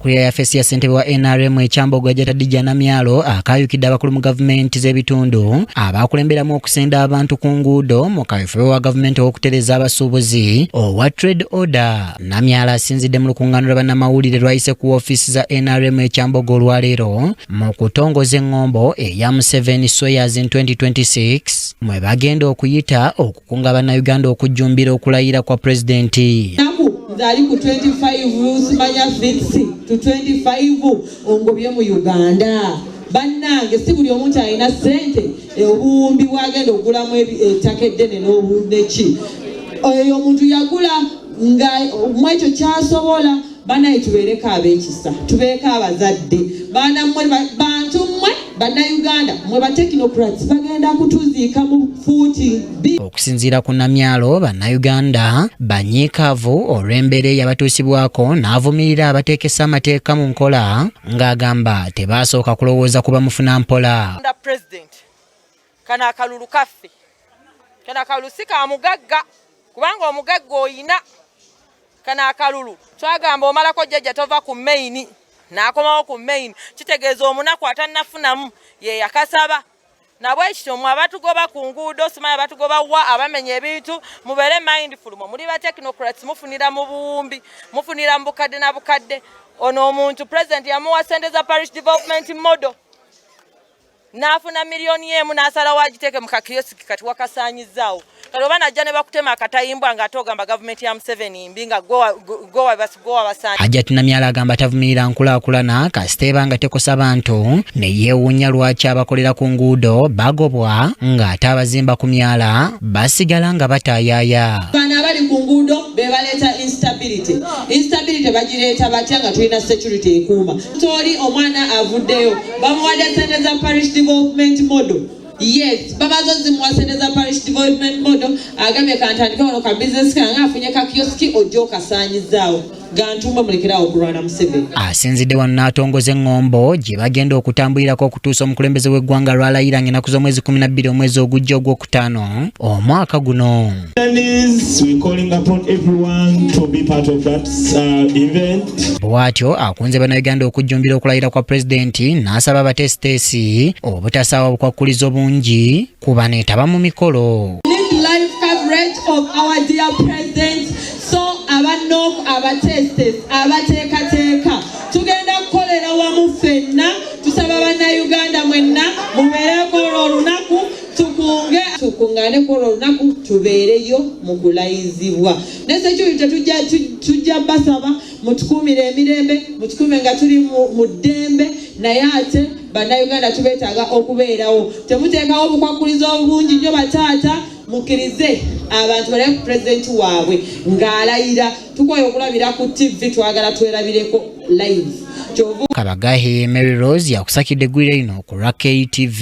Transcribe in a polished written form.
Akulira yafesi ya ssentebe wa NRM e Kyambogo, Hajjati Hadijah Namyalo, akaayukidde abakulu mu gavumenti z'ebitundu abakulemberamu okusenda abantu ku nguudo mu kaweefube wa gavumenti ow'okutereeza abasuubuzi owa trade order. Namyalo asinzidde mu lukuŋŋaano lwa bannamawulire lwayise ku woofiisi za NRM e Kyambogo olwaleero mu kutongoza eŋŋombo eya Museveni Swears in 2026, mwe bagenda okuyita okukunga Bannayuganda okujjumbira okulayira kwa pulezidenti. Naku nze ali ku 25, simanya 6 to 25, ongobye mu Uganda. Bannange, si buli omuntu alina ssente obuwumbi bwagenda okugulamu ettaka eddene n'obuneki. Oyo omuntu yagula nga mu ekyo kyasobola. Banaye, tubeereko ab'ekisa, tubeereko abazadde. Baana mmwe, bantu mmwe, Bannayuganda mmwe, ba technocrats bagenda kutuziika mu fuuti bi. Okusinziira ku Namyalo, Bannayuganda banyiikaavu olw'embeera eyabatuusibwako, n'avumirira abateekesa amateeka mu nkola ng'agamba tebaasooka kulowooza ku bamufuna mpola. Nda president, kano akalulu kaffe, kano akalulu si ka mugagga, kubanga omugagga oyina. Kano akalulu twagamba omalako jjajja tova ku main, n'akomawo ku main. Kitegeeza omunaku atannafunamu ye yakasaba. Nabwe kityo mwe abatugoba ku nguudo, simanyi abatugoba wa, abamenya ebintu, mubeere mindful. Mwe muli ba technocrats, mufunira mu buwumbi, mufunira mu bukadde na bukadde. Ono omuntu president yamuwa sente za parish development model, n'afuna miliyoni 1 n'asalawo agiteeke mu kakiyosiki. Kati wakasaanyizaawo. Kati oba najja ne bakutema akatayimbwa ng'ate ogamba gavumenti ya Museveni mbi, nga gwe wabasaanyi. Hajjati Namyalo agamba tavumirira nkulaakulana kasita eba nga tekosa bantu, ne yeewuunya lwaki abakolera ku nguudo bagobwa ng'ate abazimba ku myala basigala nga bataayaaya. Bano abali ku nguudo be baleeta instability. Instability bagireeta batya nga tulina security ekuuma? Toli omwana avuddeyo, bamuwadde sente za parish development model. Yes, babazo zimuwa sente za parish development model, agambye kantandike wano ka business kange, afunye ka kioski, ojja okasaanyizaawo. Gantumwe, mulekerawo okulwana Museveni. Asinzidde wano n'atongoza eŋŋombo gye bagenda okutambulirako okutuusa omukulembeze w'eggwanga lw'alayira ng'ennaku z'omwezi 12 omwezi ogujja ogwokutaano omwaka guno. We're calling upon everyone to be part of that event. Bw'atyo akunze Bannayuganda okujjumbira okulayira kwa pulezidenti, n'asaba abateesiteesi obutasaawa bukwakkulizo bungi ku baneetaba mu mikolo. Need live coverage of our dear president. So abanok, abatestes, abateekateeka, tugenda kukolera wamu ffenna. Tusaba Bannayuganda mwenna mubeereko olwo olunaku, tukunge, tukuŋŋaane ku olwo olunaku, tubeereyo mu kulayizibwa ne security. Tujja basaba mutukuumire emirembe, mutukuume nga tuli mu ddembe. Naye ate Bannayuganda tubeetaaga okubeerawo. Temuteekawo obukwakkulizo obungi nnyo. Bataata, mukkirize abantu balabe ku pulezidenti waabwe ng'alayira. Tukoye okulabira ku TV, twagala twerabireko live. Kyova Kabagahe Mary Rose yakusakidde eggulire lino ku lwa KTV.